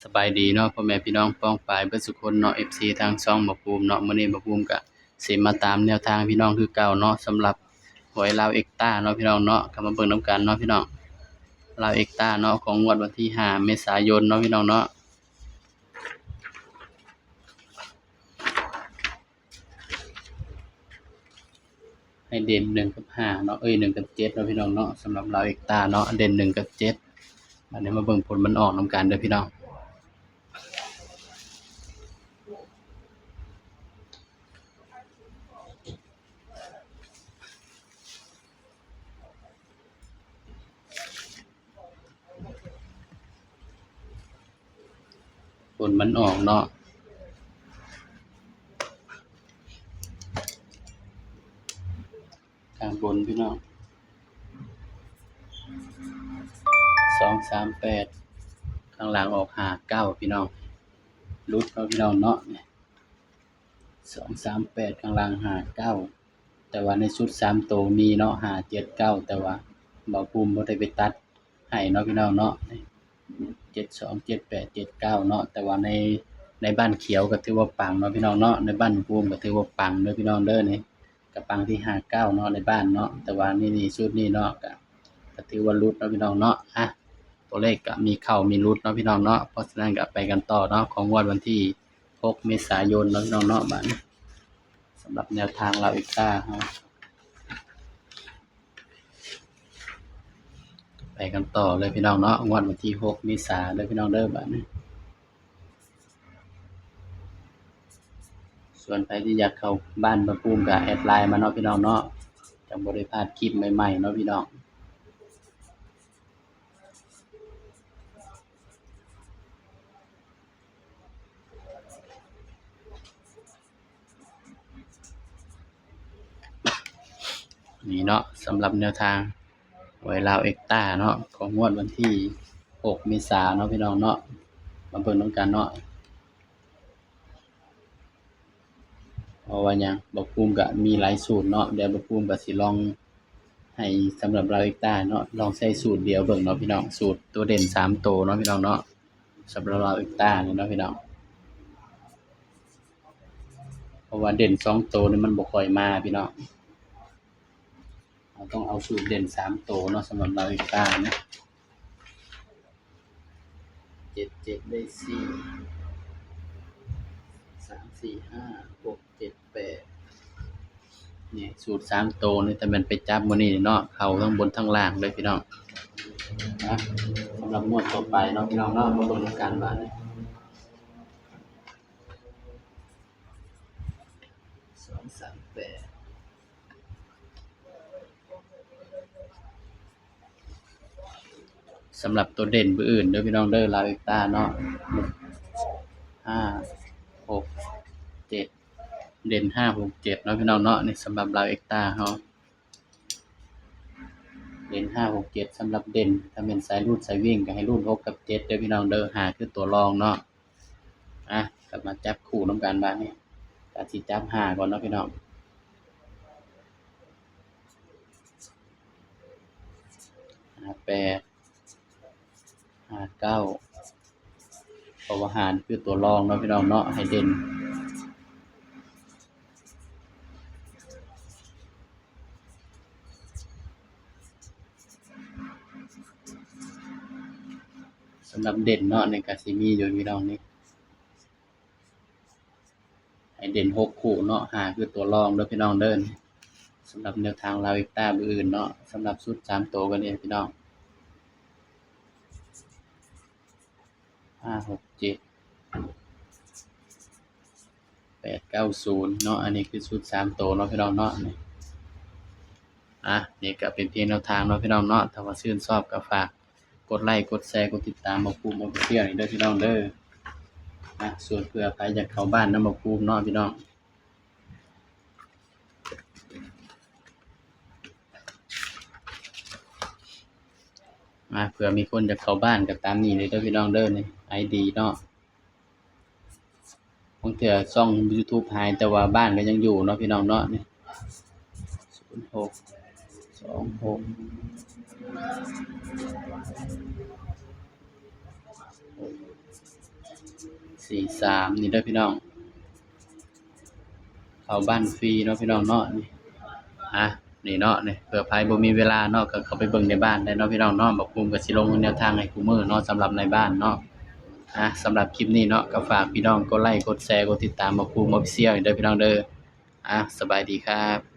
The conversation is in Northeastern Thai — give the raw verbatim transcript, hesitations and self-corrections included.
สบายดีเนาะ พ่อแม่พี่น้องป้องปายเบิดสุคนเนาะ เอฟซี ทางช่องบ่าวภูมิเนาะ มื้อนี้บ่าวภูมิก็สิมาตามแนวทางพี่น้องคือเก่าเนาะ สำหรับหวยลาวเอ็กต้าเนาะพี่น้องเนาะ ก็มาเบิ่งนำกันเนาะพี่น้อง ลาวเอ็กต้าเนาะ ของงวดวันที่ห้าเมษายนเนาะพี่น้องเนาะ ให้เด่นหนึ่งกับห้าเนาะ เอ้ย หนึ่งกับเจ็ดเนาะพี่น้องเนาะ สำหรับลาวเอ็กต้าเนาะ เด่นหนึ่งกับเจ็ด อันนี้มาเบิ่งผลมันออกนำกันเด้อพี่น้อง ผลมันออกเนาะ ข้างบนพี่น้อง สองสามแปด ข้างล่างออกห้าเก้าพี่น้อง หลุดเนาะพี่น้องเนาะ สองสามแปด ข้างล่างห้าเก้า แต่ว่าในชุดสามตัวมีเนาะ ห้าเจ็ดเก้า แต่ว่าบ่าวภูมิบ่ได้ไปตัดให้เนาะพี่น้องเนาะ เจ็ดสอง เจ็ดแปด เจ็ดเก้า เนาะ แต่ว่าใน ในบ้านเขียวก็ถือว่าปังเนาะพี่น้องเนาะ ในบ้านภูมิก็ถือว่าปังเด้อพี่น้องเด้อ นี่ก็ปังที่ห้าเก้าเนาะ ในบ้านเนาะ แต่ว่านี่ นี่ชุดนี้เนาะ ก็ ก็ถือว่าหลุดเนาะพี่น้องเนาะ อ่ะ ตัวเลขก็มีเข้ามีหลุดเนาะพี่น้องเนาะ เพราะฉะนั้นก็ไปกันต่อเนาะ ของงวดวันที่หกเมษายนเนาะพี่น้องเนาะ บัดนี้ สำหรับแนวทางลาวเอ็กต้าเฮา ไปกันต่อเลยพี่น้องเนาะ งวดวันที่หกเมษาเด้อพี่น้องเด้อ บัดนี้ ส่วนใครที่อยากเข้าบ้านบ่าวภูมิก็แอดไลน์มาเนาะพี่น้องเนาะ จั่งบ่ได้พลาดคลิปใหม่ๆเนาะพี่น้อง นี่เนาะ สำหรับแนวทางหวยลาวเอ็กต้าเนาะ ของงวดวันที่หกเมษาเนาะพี่น้องเนาะ มาเบิ่งนำกันเนาะ เพราะว่าหยัง บ่าวภูมิก็มีหลายสูตรเนาะ เดี๋ยวบ่าวภูมิก็สิลองให้สำหรับลาวเอ็กต้าเนาะ ลองใช้สูตรเดียวเบิ่งเนาะพี่น้อง สูตรตัวเด่นสามตัวเนาะพี่น้องเนาะ สำหรับลาวเอ็กต้านี่เนาะพี่น้อง เพราะว่าเด่นสองตัวนี่มันบ่ค่อยมาพี่น้อง เราต้องเอาสูตรเด่นสามตัวเนาะ สำหรับลาวเอ็กต้านะ เจ็ดเจ็ด ได้สี่ สาม สี่ ห้า หก เจ็ด แปด นี่สูตรสามตัวนี่ แต่มันไปจับมื้อนี้เนาะ เข้าทั้งบนทั้งล่างเลยพี่น้อง นะ สำหรับงวดต่อไปเนาะพี่น้องเนาะ มาเบิ่งนำกันบัดนี้ สองสามแปด สำหรับตัวเด่นมื้ออื่นเด้อพี่น้องเด้อ ลาวเอ็กต้าเนาะ ห้า หก เจ็ด เด่น ห้า หก เจ็ด เนาะพี่น้องเนาะ นี่สำหรับลาวเอ็กต้าเฮา เด่น ห้า หก เจ็ด สำหรับเด่น ถ้าเป็นสายรูดสายวิ่งก็ให้รูด หก กับ เจ็ด เด้อพี่น้องเด้อ ห้า คือตัวรองเนาะ อ่ะ กลับมาจับคู่นำกันบัดนี้ ก็สิจับห้าก่อนเนาะพี่น้อง ห้าแปด ห้าเก้า เพราะว่าห้าคือตัวรองเนาะพี่น้องเนาะ ให้เด่น สำหรับเด่นเนาะ นี่ก็สิมีอยู่พี่น้องนี่ ให้เด่นหกคู่เนาะ ห้าคือตัวรองเด้อพี่น้องเด้อ สำหรับแนวทางลาวเอ็กต้ามื้ออื่นเนาะ สำหรับชุดสามตัวก็นี่พี่น้อง ห้า หก เจ็ด แปด เก้า ศูนย์ เนาะ อันนี้คือชุดสามตัวเนาะพี่น้องเนาะ นี่ อ่ะ นี่ก็เป็นเพียงแนวทางเนาะพี่น้องเนาะ ถ้าว่าชื่นชอบก็ฝากกดไลค์ กดแชร์ กดติดตามบ่าวภูมิ Official นี่เด้อพี่น้องเด้อ อ่ะ ส่วนเผื่อใครอยากเข้าบ้านนำบ่าวภูมิเนาะพี่น้อง อ่ะ เผื่อมีคนอยากเข้าบ้านก็ตามนี้เลยเด้อพี่น้องเด้อ นี่ ไอดี เนาะ บางเทื่อช่อง YouTube หาย แต่ว่าบ้านก็ยังอยู่เนาะพี่น้องเนาะ นี่ ศูนย์หก สองหก หก สี่สาม นี่เด้อพี่น้อง เข้าบ้านฟรีเนาะพี่น้องเนาะ นี่ อ่ะ นี่เนาะ นี่ เผื่อไผบ่มีเวลาเนาะ ก็เข้าไปเบิ่งในบ้านได้เนาะพี่น้องเนาะ บ่าวภูมิก็สิลงแนวทางให้คู่มื้อเนาะ สำหรับในบ้านเนาะ อ่ะ สำหรับคลิปนี้เนาะ ก็ฝากพี่น้องกดไลค์ กดแชร์ กดติดตามบ่าวภูมิ Official เด้อพี่น้องเด้อ อ่ะ สบายดีครับ